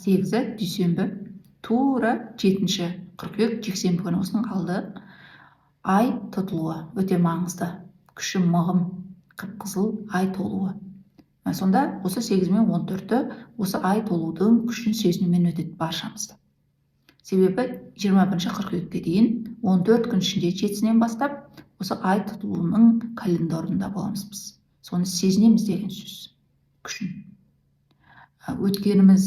8-і дүйсенбі, тура 7 қыркүйек жексенбі күні, осының алды ай тұтылуы өте маңызды, күші мығым қып қызыл ай толуы. Сонда осы 8 мен 14-і осы ай толудың күшін сезінумен өтеді баршамызда. Себебі 21 қыркүйекке дейін 14 күн ішінде, 7-сінен бастап осы ай тұтылуының календарында боламыз біз. Соны сезінеміз деген сөз күшін. Өткеніміз,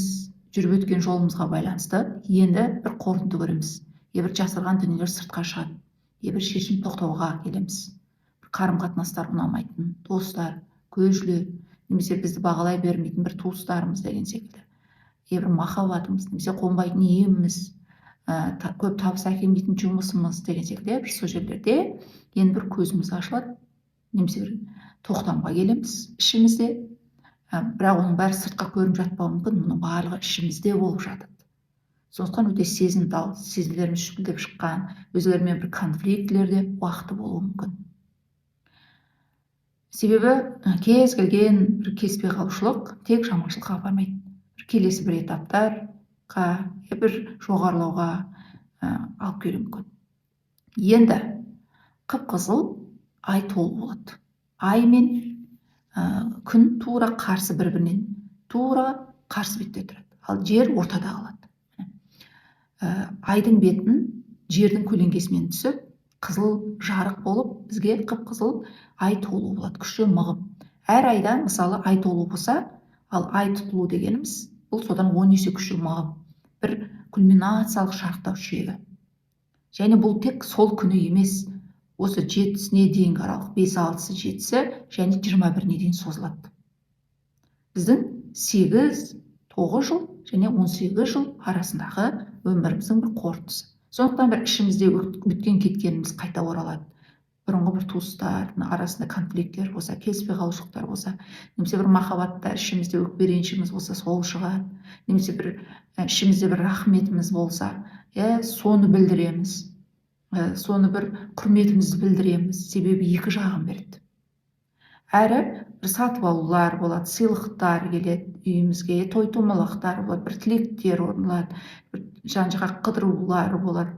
жүріп өткен жолымызға байланысты енді бір қорытынды көреміз, е, бір жасырған дүниелер сыртқа шығады, е, бір шешім, тоқтауға келеміз. Бір қарым қатынастар ұнамайтын достар, көршілер немесе бізді бағалай бермейтін бір туыстарымыз деген секілді, е, бір махаббатымыз немесе қонбайтын еміміз, көп табыс әкелмейтін жұмысымыз деген секілді. Бір сол жерлерде енді бір көзіміз ашылады немесе бір тоқтамға келеміз ішімізде. Бірақ оның бәрі сыртқа көрініп жатпауы мүмкін, мұның барлығы ішімізде болып жатады. Сондықтан өте сезімтал, сезімдеріміз шүпілдеп шыққан, өзгелермен бір конфликтілерде уақыты болуы мүмкін. Себебі кез келген бір келіспей қалушылық тек жаманшылыққа апармайды, бір келесі бір этаптарға, бір жоғарылауға алып келуі мүмкін. Енді қып қызыл ай толу болады. Ай мен күн тура қарсы, бір бірінен тура қарсы бетте тұрады, ал жер ортада қалады. Айдың бетін жердің көлеңкесімен түсіп, қызыл жарық болып, бізге қып қызыл ай толу болады, күші мығым. Әр айда, мысалы, ай толу болса, ал ай тұтылу дегеніміз бұл содан 10 есе күші мығым бір кульминациялық шарықтау шегі. Және бұл тек сол күні емес, осы 7-сіне дейінгі аралық, 5, 6-сы, 7-сі және 21-іне дейін созылады. Біздің 8, 9 жыл және 18 жыл арасындағы өміріміздің бір қорытындысы. Сондықтан бір ішімізде өткен кеткеніміз қайта оралады. Бұрынғы бір туыстардың арасында конфликттер болса, келіспей қалушылықтар болса немесе бір махаббатта ішімізде өкпе, ренішіміз болса, сол шығады. Немесе бір ішімізде бір рахметіміз болса, иә, соны білдіреміз, соны бір құрметімізді білдіреміз. Себебі екі жағын береді. Әрі бір сатып алулар болады, сыйлықтар келеді үйімізге, той томалақтар болады, бір тілектер орындалады, бір жан жаққа қыдырулар болады,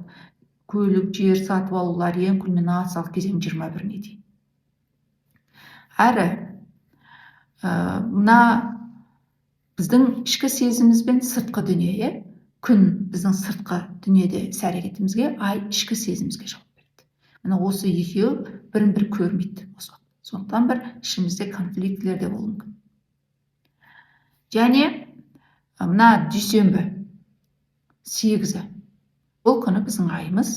көлік, жер сатып алулар. Ең кульминациялық кезең 21-іне дейін. Әрі мына біздің ішкі сезіміміз бен сыртқы дүние, иә, күн біздің сыртқы дүниеде іс әрекетімізге, ай ішкі сезімімізге жауап береді. Міне, осы екеуі бірін бірі көрмейді осы уақытта. Сондықтан бір ішімізде конфликтілер де болуы мүмкін. Және мына дүйсенбі, 8-і, бұл күні біздің айымыз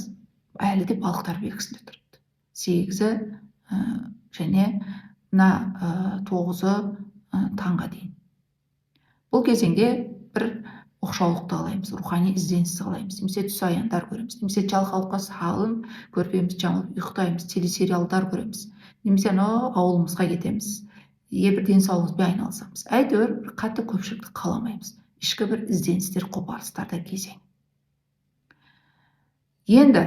әлі де балықтар белгісінде тұрады. 8-і және мына 9-ы таңға дейін. Бұл кезеңде бір оқшаулықты қалаймыз, рухани ізденісті қалаймыз немесе түс аяндар көреміз, немесе жалқаулыққа салынып, көрпемізді жамылып ұйықтаймыз, телесериалдар көреміз немесе анау ауылымызға кетеміз, е, бір денсаулығымызбен айналысамыз. Әйтеуір бір қатты көпшілікті қаламаймыз. Ішкі бір ізденістер, қопарыстарда кезең. Енді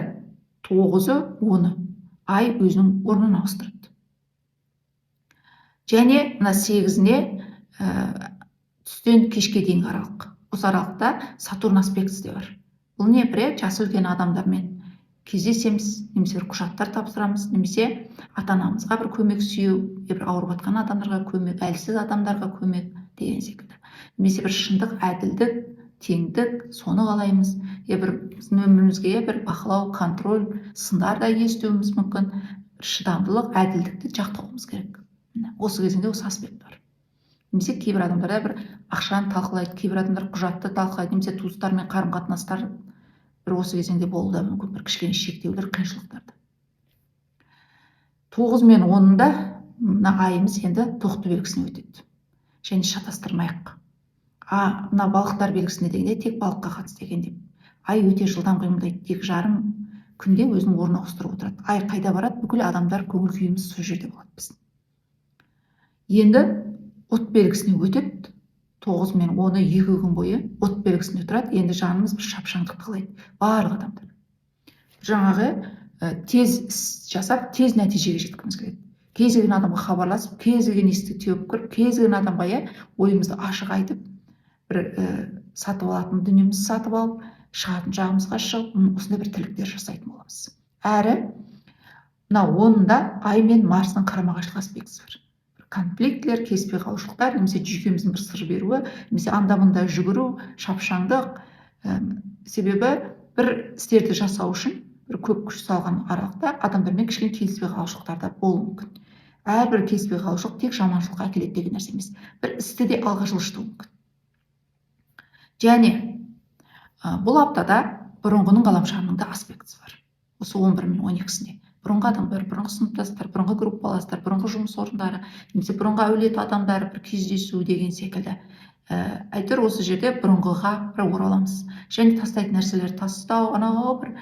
9-ы, 10-ы ай өзінің орнын ауыстырады. Және мына 8-іне түстен кешке дейінгі аралық, осы аралықта Сатурн аспектісі де бар. Бұл не? Бір, иә, жасы үлкен адамдармен кездесеміз немесе бір құжаттар тапсырамыз, немесе ата анамызға бір көмек сүйеу, бір ауырып жатқан адамдарға көмек, әлсіз адамдарға көмек деген секілді, немесе бір шындық, әділдік, теңдік, соны қалаймыз. Е, бір біздің өмірімізге бір бақылау, контроль, сындар да естуіміз мүмкін. Бір шыдамдылық, әділдікті жақтауымыз керек. Осы кезеңде осы аспект бар. Немесе кейбір адамдарда бір ақшаны талқылайды, кейбір адамдар құжатты талқылайды немесе туыстармен қарым қатынастар бір осы кезеңде болуы да мүмкін, бір кішкене шектеулер, қиыншылықтар. 9 мен 10-ында мына айымыз енді тоқты белгісіне өтеді. Және шатастырмайық, а мына балықтар белгісінде дегенде тек балыққа қатысты екен деп. Ай өте жылдам қимылдайды, 2,5 күнде өзінің орнын ауыстырып отырады. Ай қайда барады, бүкіл адамдар көңіл күйіміз сол жерде болады біздің. Енді от белгісіне өтеді. 9 мен 10-ы 2 күн бойы от белгісінде тұрады. Енді жанымыз бір шапшаңдықты қалайды. Барлық адамдар жаңағы тез іс жасап, тез нәтижеге жеткіміз келеді. Кез келген адамға хабарласып, кез келген есікті теуіп кіріп, кез келген адамға, иә, ойымызды ашық айтып, бір Сатып алатын дүниемізді сатып алып, шығатын жағымызға шығып, осындай бір тірліктер жасайтын боламыз. Әрі мына 10-ында Ай мен Марстың қарама-қайшылық аспектісі бар. Бір конфликтілер, келіспей қалушылықтар, немесе жүйкеміздің бір сыр беруі, немесе анда-мында жүгіру, шапшаңдық. Себебі бір істерді жасау үшін бір көп күш салған аралықта адамдармен кішкене келіспей қалушылықтар да болуы мүмкін. Әрбір келіспей қалушылық тек жаманшылыққа әкеледі деген нәрсе емес. Бір істі де алға жылжытуы мүмкін. Және бұл аптада бұрынғының ғаламшарының да аспектісі бар. Осы 11 мен 12-сінде. Бұрынғы адамдар, бұрынғы сыныптастар, бұрынғы группаластар, бұрынғы жұмыс орындары, немесе бұрынғы әулет адамдары бір кездесу деген секілді. Әйтеуір осы жерде бұрынғыға бір ораламыз. Және тастайтын нәрселерді тастау, анау бір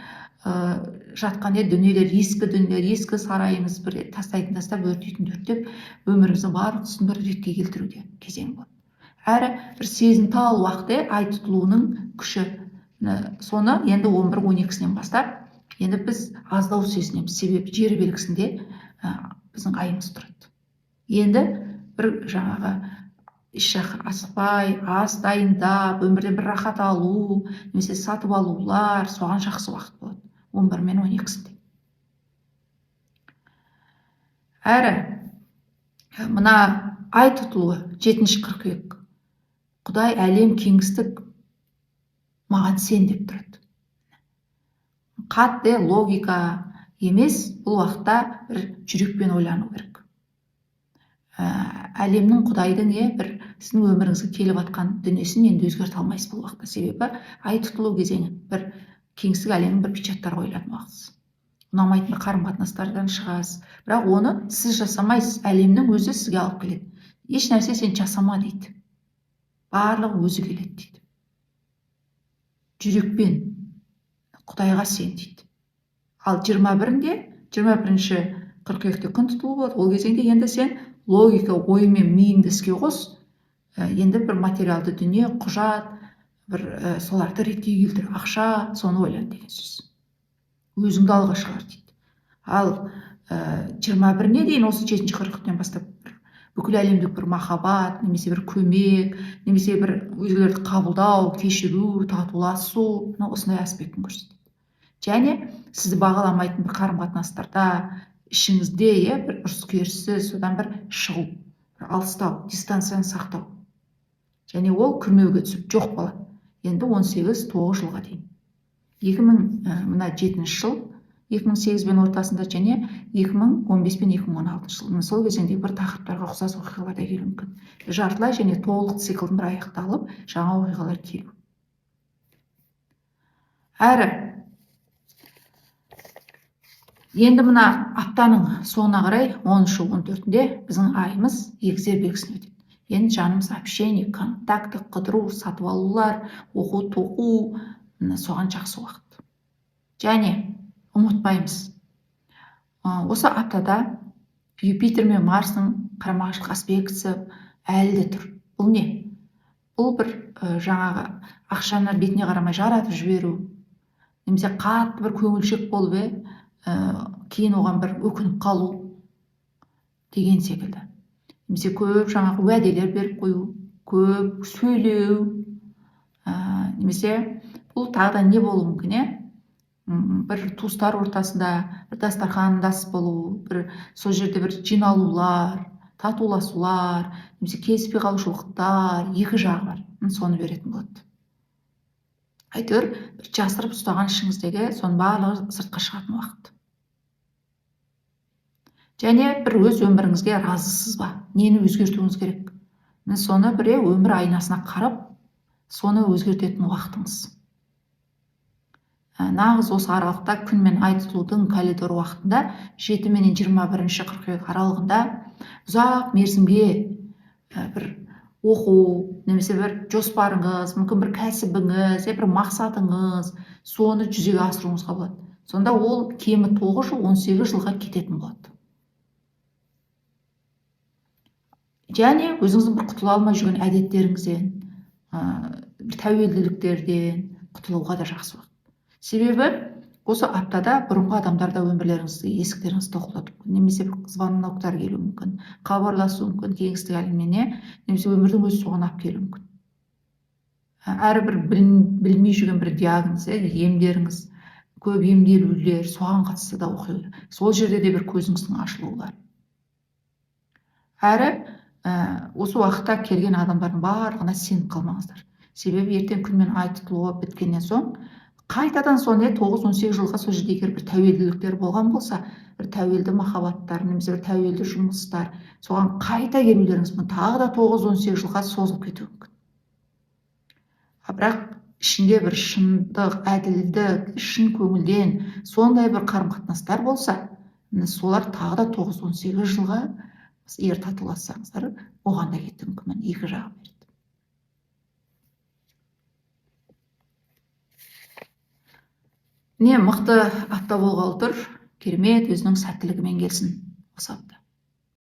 жатқан дүниелер, ескі дүниелер, ескі сарайымыз бір тастайтын тастап, өртейтін өртеп, өміріміздің барлық тұсын бір ретке келтіруде кезең болады. Әрі бір сезімтал уақыт, ай тұтылуының күші. Соны енді 11-12-сінен бастап, енді біз аздау сезінеміз. Себебі жер белгісінде біздің айымыз тұрады. Енді бір жаңағы еш жаққа асықпай, ас дайындап, өмірден бір рахат алу, немесе сатып алулар, соған жақсы уақыт болады. 11 мен 12-сінде. Әрі мына ай тұтылуы 7 қыркүйек. Құдай, әлем, кеңістік маған сен деп тұрады. Қатты логика емес, бұл уақытта бір жүрекпен ойлану керек. Әлемнің, Құдайдың бір сіздің өміріңізге келіп атқан дүниесін енді өзгерте алмайсыз бұл уақытта. Себебі ай тұтылу кезеңі бір кеңістік әлемнің бір печаттары қойылатын уақытысы. Ұнамайтын бір қарым-қатынастардан шығасыз. Бірақ оны сіз жасамайсыз, әлемнің өзі сізге алып келеді. Еш нәрсе сен жасама дейді. Барлығы өзі келеді дейді. Жүрекпен Құдайға сен дейді. Ал 21-інде, 21 қыркүйекте күн тұтылу болады. Ол кезеңде енді сен логика ойымен миыңды іске қос. Енді бір материалды дүние, құжат, бір соларды ретке келтір, ақша, соны ойлан деген сөз. Өзіңді алға шығар дейді. Ал 21-не дейін осы 7 қыркүйектен бастап бір бүкіл әлемдік бір махаббат, немесе бір көмек, немесе бір өзгелерді қабылдау, кешіру, татуласу, мына осындай аспектін көрсетеді. Және сізді бағаламайтын бір қарым-қатынастарда ішіңізде бір ұрыс-керіссіз, содан бір шығу, бір алыстау, дистанцияны сақтау. Және ол күрмеуге түсіп жоқ болады. Енді 18-9 жылға дейін. 2007 жыл, 2008 бен ортасында және 2015 пен 2016 жыл. Міне сол кезеңдегі бір тақырыптарға ұқсас оқиғалар да келуі мүмкін. Жартылай және толық циклдың бір аяқталып, жаңа оқиғалар келу. Әрі енді мына аптаның соңына қарай 10-шы, 14-інде біздің айымыз егіздер белгісіне өтеді. Енді жанымыз общение, контакты, қыдыру, сатып алулар, оқу, тоқу, міне соған жақсы уақыт. Және ұмытпаймыз, осы аптада Юпитер мен Марстың қарама-қайшылық аспектісі әлі де тұр. Бұл не? Бұл бір жаңағы ақшаны бетіне қарамай жаратып жіберу, немесе қатты бір көңілшек болып, кейін оған бір өкініп қалу деген секілді. Немесе көп жаңағы уәделер беріп қою, көп сөйлеу, немесе бұл тағы да не болуы мүмкін, е? Бір туыстар ортасында бір дастархандас болу, бір сол жерде бір жиналулар, татуласулар, немесе келіспей қалушылықтар, екі жағы бар. Соны беретін болады. Әйтеуір бір жасырып ұстаған ішіңіздегі соның барлығы сыртқа шығатын уақыт. Және бір өз өміріңізге разысыз ба? Нені өзгертуіңіз керек? Міне соны бір өмір айнасына қарап, соны өзгертетін уақытыңыз. Нағыз осы аралықта күн мен ай тұтылудың коридор уақытында 7 менен 21 қыркүйек аралығында ұзақ мерзімге бір оқу, немесе бір жоспарыңыз, мүмкін бір кәсібіңіз, бір мақсатыңыз, соны жүзеге асыруыңызға болады. Сонда ол кемі 9 жыл, 18 жылға кететін болады. Және өзіңіздің бір құтыла алмай жүрген әдеттеріңізден, бір тәуелділіктерден құтылуға да жақсы уақыт. Себебі осы аптада бұрынғы адамдар да өмірлеріңізді, есіктеріңізді тоқылдатуы мүмкін, немесе бір звоноктар келуі мүмкін, хабарласуы мүмкін кеңістік әлемнен, немесе өмірдің өзі соған алып келуі мүмкін. Әрбір білмей жүрген бір диагноз, емдеріңіз, көп емделулер, соған қатысты да оқиға. Сол жерде де бір көзіңіздің ашылулары. Әрі осы уақытта келген адамдардың барлығына сеніп қалмаңыздар. Себебі ертең күн мен ай тұтылуы біткеннен соң қайтадан сол не 9-18 жылға сол жерде егер бір тәуелділіктер болған болса, бір тәуелді махаббаттар немесе бір тәуелді жұмыстар, соған қайта келулеріңіз мүмкін, тағы да 9-18 жылға созылып кетуі мүмкін. А бірақ ішінде бір шындық, әділдік, шын көңілден сондай бір қарым-қатынастар болса, міне солар тағы да 9-18 жылға егер татулассаңыздар, оған да кетуі мүмкін. Міне екі жағы береді. Міне мықты апта болғалы тұр. Керемет, өзінің сәттілігімен келсін осы апта.